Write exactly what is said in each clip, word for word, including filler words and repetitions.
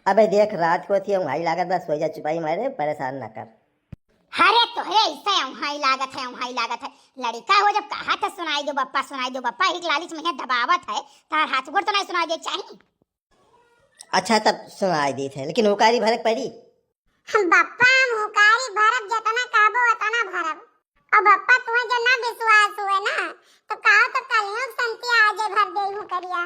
अबे देख, रात को थी, उहाई लागत बा, सोई जा चुपाई मारे, परेशान ना कर। अरे तोहरे ऐसा उहाई लागत है, उहाई लागत है। लड़िका हो जब कहा था सुनाई दो बप्पा, सुनाई दो बप्पा, एक लालिच में दबावत है, तार हाथ गोड़ तो नहीं सुनाई दे चाही। अच्छा तब सुनाई देत है, लेकिन हुकारी भरक पड़ी। हम बप्पा, हम हुकारी भरब, जतना कहबो उतना भरब। और बप्पा तुम्हें जो ना विश्वास हुए ना, तो कहो तो कलियों संतिया आजे भर दे हुकरिया।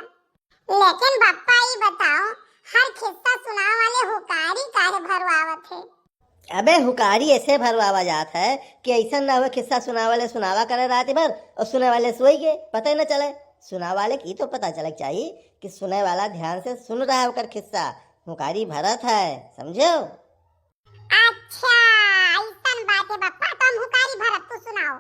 लेकिन बप्पा ई बताओ, हर खिस्सा सुनावे वाले हुकारी काहे भरवावत है? अबे हुकारी ऐसे भरवावा जात है कि ऐसा ना हो खिस्सा सुनावे वाले सुनावा करे रात भर और सुने वाले सोई के पता ही ना चले। सुनावे वाले की तो पता चले चाहिए कि सुने वाला ध्यान से सुन रहा है ओकर खिस्सा, हुकारी भरत है, समझो? अच्छा, ऐसन बात है बप्पा, तो हम हुकारी भरब, तू सुनाओ।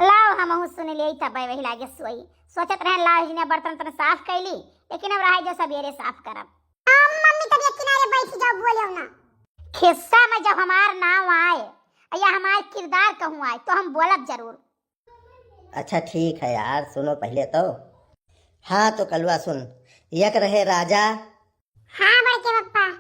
लाओ, हमहू सुन लिया, तब वही लागे सोई। सोचत रहे, लाओ, हिजने बर्तन तन साफ कैली, लेकिन अब रहे जो सबेरे साफ करब। हम मम्मी तब एक किनारे बैठ जाओ, बोलो ना। खिस्सा में जब हमार नाम आए या हमार किरदार कहूँ आए, तो हम बोलब जरूर। अच्छा ठीक है यार, सुनो पहले तो। हाँ तो कलुआ सुन, एक रहे राजा। हाँ बड़के पप्पा।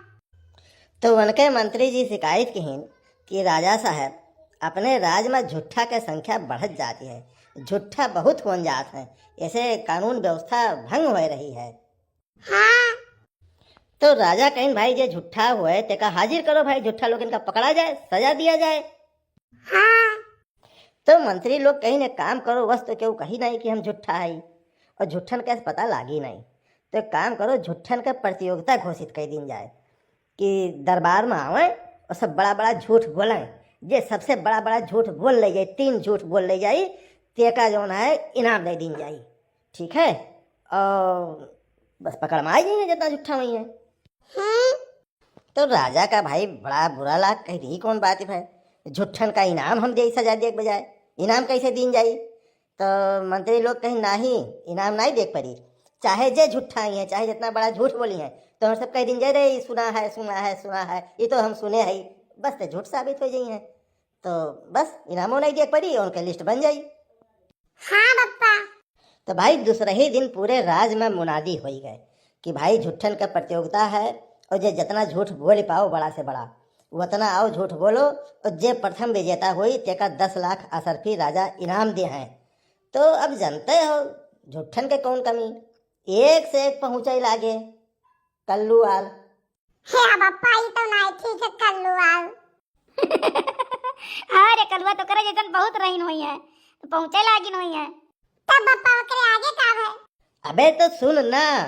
तो उनके मंत्री जी शिकायत किहिन कि राजा साहब, अपने राज में झूठा के संख्या बढ़त जाती है, झूठा बहुत होन जात है, ऐसे कानून व्यवस्था भंग हो रही है। हाँ। तो राजा कहिन, भाई जे झूठा हुए तेका हाजिर करो भाई, झूठा लोग इनका पकड़ा जाए, सजा दिया जाए। हाँ। तो मंत्री लोग कहिन, एक काम करो, वस तो केहू कही नहीं कि हम झूठा हई, और झूठन के पता लागी नहीं। तो एक काम करो, झूठन के प्रतियोगिता घोषित कर दीन जाए कि दरबार में आवे और सब बड़ा बड़ा झूठ बोलें, जे सबसे बड़ा बड़ा झूठ बोल ले जाए, तीन झूठ बोल ले जाए, तेका जौन है इनाम दे दीन जाए। ठीक है, और बस पकड़ में आ जाइए जितना झूठा हुई है। हम्म। तो राजा का भाई बड़ा बुरा लाग, कही, "ई कौन बात है भाई, झूठन का इनाम हम दे सजा दे के बजाय, इनाम कैसे दीन जाई?" तो मंत्री लोग कही, "नाही, इनाम नहीं दे पड़ी, चाहे जे झूठा ही है, चाहे जितना बड़ा झूठ बोली है, तो हम सब कह दीन जाए, रे, ई सुना है, सुना है, सुना है, ये तो हम सुने है, बस तो झूठ साबित हो जाई है।" तो बस इनामो नहीं दिए पड़ी, उनके लिस्ट बन जाई। हाँ बप्पा। तो भाई दूसरे ही दिन पूरे राज में मुनादी होई गए कि भाई झूठन का प्रतियोगिता है और जे जितना झूठ बोल पाओ बड़ा से बड़ा, उतना आओ झूठ बोलो, और जे प्रथम विजेता होई तेका दस लाख असरफी राजा इनाम दे हैं। तो अब जानते हो झूठन के कौन कमी, एक से एक पहुँचे लागे कल्लू आल। हे बप्पा, ई तो नाई ठीक है, कल्लू आल। हाँ रे कलुआ, तो करे जैसन बहुत रहीन होई है, तो पहुँचे लागिन होई है। तब बप्पा ओकरे आगे का है? अबे तो सुन ना,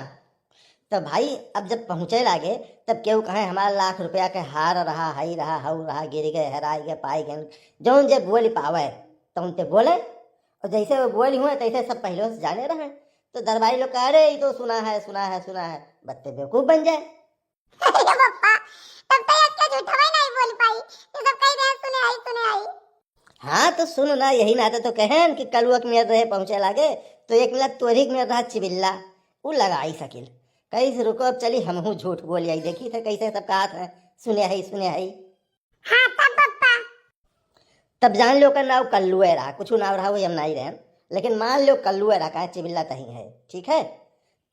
तो भाई अब जब पहुँचे लागे तब केहू कहे हमारा लाख रुपया के हार रहा, हई रहा, हऊ रहा, गिर गए, हेराई गए, पाई गए, जौन जे बोल पावे तौन ते बोले, और जैसे वो बोल हुए तैसे सब पहले से जाने रहे। तो दरबारी लोग कहे, "अरे ये तो सुना है, सुना है, सुना है," बत्ते बेवकूफ बन जाए। अरे बप्पा, तब तो इसके झूठवे नहीं बोल पाई, ये सब कह रहे सुने आई, सुने आई। हाँ तो सुन ना, यही नाते तो कहन कि कलुआ के मेर रहे पहुँचे लागे, तो एक मिला तोरी के मेर रहा चिबिल्ला, उ लगाई सकिल। कैसे रुको, अब चली हमहू झूठ बोल आई, देखी थे कैसे सब कहा था, सुने है, सुने है। हाँ तब बप्पा। तब जान लो का नाव कल्लुए रहा, कुछ नाव रहा वो हम नहीं रहे, लेकिन मान लो कल्लुए रहा, कहे चिबिल्ला तही है, ठीक है।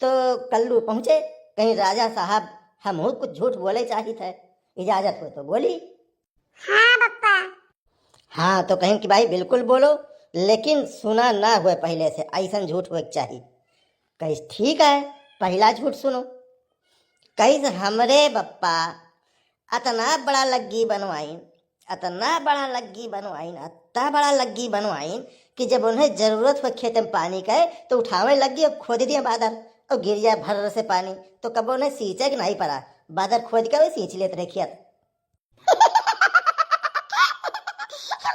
तो कल्लू पहुँचे, कहीं राजा साहब हमहू कुछ झूठ बोले चाहित है, इजाजत हो तो बोली। हाँ बप्पा। हाँ तो कहीं कि भाई बिल्कुल बोलो, लेकिन सुना ना हुए पहले से, ऐसन झूठ हुए के चाहिए। कहिस ठीक है, पहला झूठ सुनो। कहिस हमरे बप्पा अतना बड़ा लग्गी बनवाइन, अतना बड़ा लग्गी बनवाइन, अतना बड़ा लग्गी बनवाइन कि जब उन्हें जरूरत हो खेत में पानी के तो उठावे लग्गी और खोद दिए बादर और गिर जाए भर्र से पानी, तो कब उन्हें सींचे के नहीं पड़ा, बादर खोद के वो सींच लेत रहे खेत।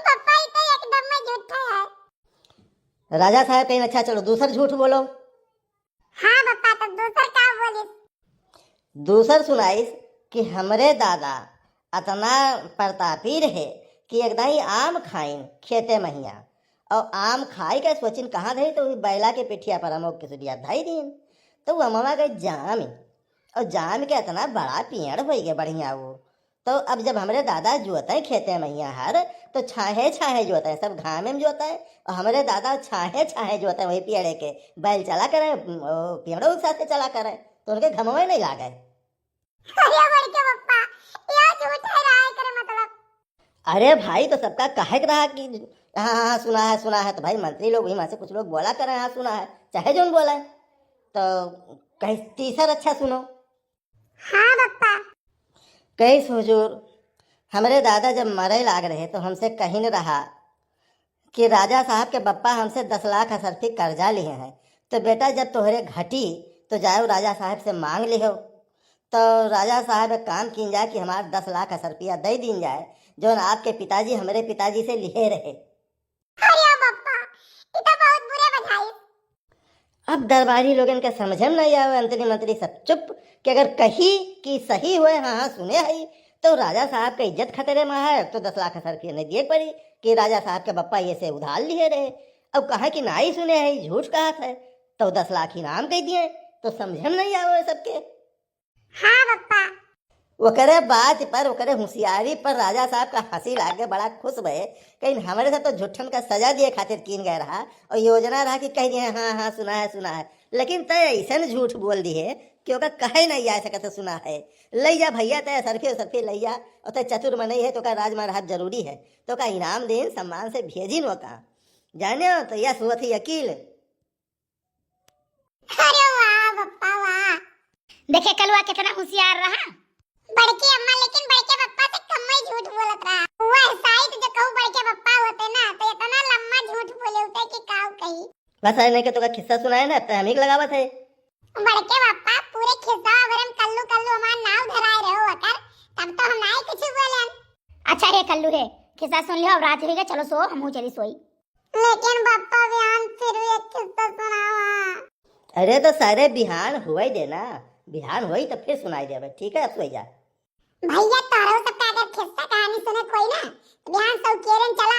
बप्पा, ई तो एकदम में झूठा है। राजा साहब कहिन, "अच्छा चलो दूसर झूठ बोलो।" हाँ बप्पा, तो दूसर का बोलिस? दूसर सुनाइस कि हमरे दादा अतना प्रतापी रहे कि एक दाई आम खाइन खेते महिया, और आम खाई के सोचिन कहाँ धरी, तो वही बैला के पिठिया पर अमोक के सुदिया धई दीन। तो वो अमवा के जामी, और जाम के इतना बड़ा पेड़ होई गए बढ़िया वो। तो अब जब हमरे दादा जोते खेते महिया हर, तो छाहे छाहे जोते, सब घामे में जोते, और हमरे दादा छाहे छाहे जोते वही पेड़े के, बैल चला करे, ओ, पेड़ों के साथे चला करे, तो उनके घमवे नहीं लागे। अरे बड़के पप्पा, यह झूठ है रहा है करे मतलब। अरे भाई, तो सबका कहे के रहा कि हाँ, हाँ, हाँ, सुना है, सुना है, तो भाई मंत्री लोग वही में से कुछ लोग बोला करे, हाँ, सुना है, चाहे जौन बोला है, तो कहीं तीसर अच्छा सुनो। हाँ पप्पा। कहिस हुजूर, हमरे दादा जब मरे लाग रहे तो हमसे कहिन रहा कि राजा साहब के बप्पा हमसे दस लाख असरफी कर्जा लिहे हैं, तो बेटा जब तोहरे घटी तो जाओ राजा साहब से मांग लिहो। तो राजा साहब एक काम कीन जाए कि हमार दस लाख असरफिया दे दीन जाए, जौन आपके पिताजी हमरे पिताजी से लिहे रहे। अरे बप्पा, ई तो बहुत बुरे बझाइस। अब दरबारी लोगन के समझे में नहीं आवे, अंतरी मंतरी सब चुप, कि अगर कही कि सही होए, हाँ, हाँ, सुने हई, तो राजा साहब के इज्जत खतरे में है, तो दस लाख असरफिया नहीं दिए के पड़ी कि राजा साहब के बप्पा ये से उधार लिहे रहे। अब कहा कि नाई सुने हई, झूठ कहत है, तो दस लाख इनाम कह दिए, तो समझे में नहीं आवे सबके। हाँ पप्पा। ओकरे बात पर, ओकरे होशियारी पर राजा साहब का हंसी लाग गए, बड़ा खुश भए। कहीं हमरे से तो झूठन का सजा दिए खातिर कीन गए रहा और योजना रहा कि कह दिए, हाँ, हाँ, सुना है, सुना है, लेकिन तय ऐसन झूठ बोल दिए कि ओका कहे नहीं जा सकत है, सुना है। लइ जा भैया, तय असरफी, असरफी लइ जा, और तय चतुर मनई है, तो का राजमार्ग जरूरी है, तो का इनाम देन, सम्मान से भेजिन ओका। जाने हो, तो यह सोच ही अकील। अरे वाह बप्पा वाह। देखे कलुआ कितना होशियार रहा। बड़के अम्मा लेकिन बड़के पप्पा से कम ही झूठ बोलत रहा। वह साइत जो कहू बड़के पप्पा होते ना तो इतना लम्मा झूठ बोले होते कि काऊ कही। बस है नहीं कि तोका खिस्सा सुनाए ना, अब तो हम ही के लगावत है। बड़के पप्पा पूरे खिस्सा भरे में कल्लू कल्लू हमार नाव धराए रहो अकर, तब तो हम नाई कुछ बोलन। अच्छा हे कल्लू हे, खिस्सा सुन लियो, अब रात हो गई, चलो सो, हमहू चली सोई। लेकिन पप्पा बिहान फिर भी एक खिस्सा सुनावा। अरे तो सारे बिहान हुई देना, बिहान हुई तो फिर सुनाई देवे, ठीक है, अब सोई जा। भैया तोहरो सबका अगर खिस्सा कहानी सुने कोई ना, तो बिहान सौ केरन चला।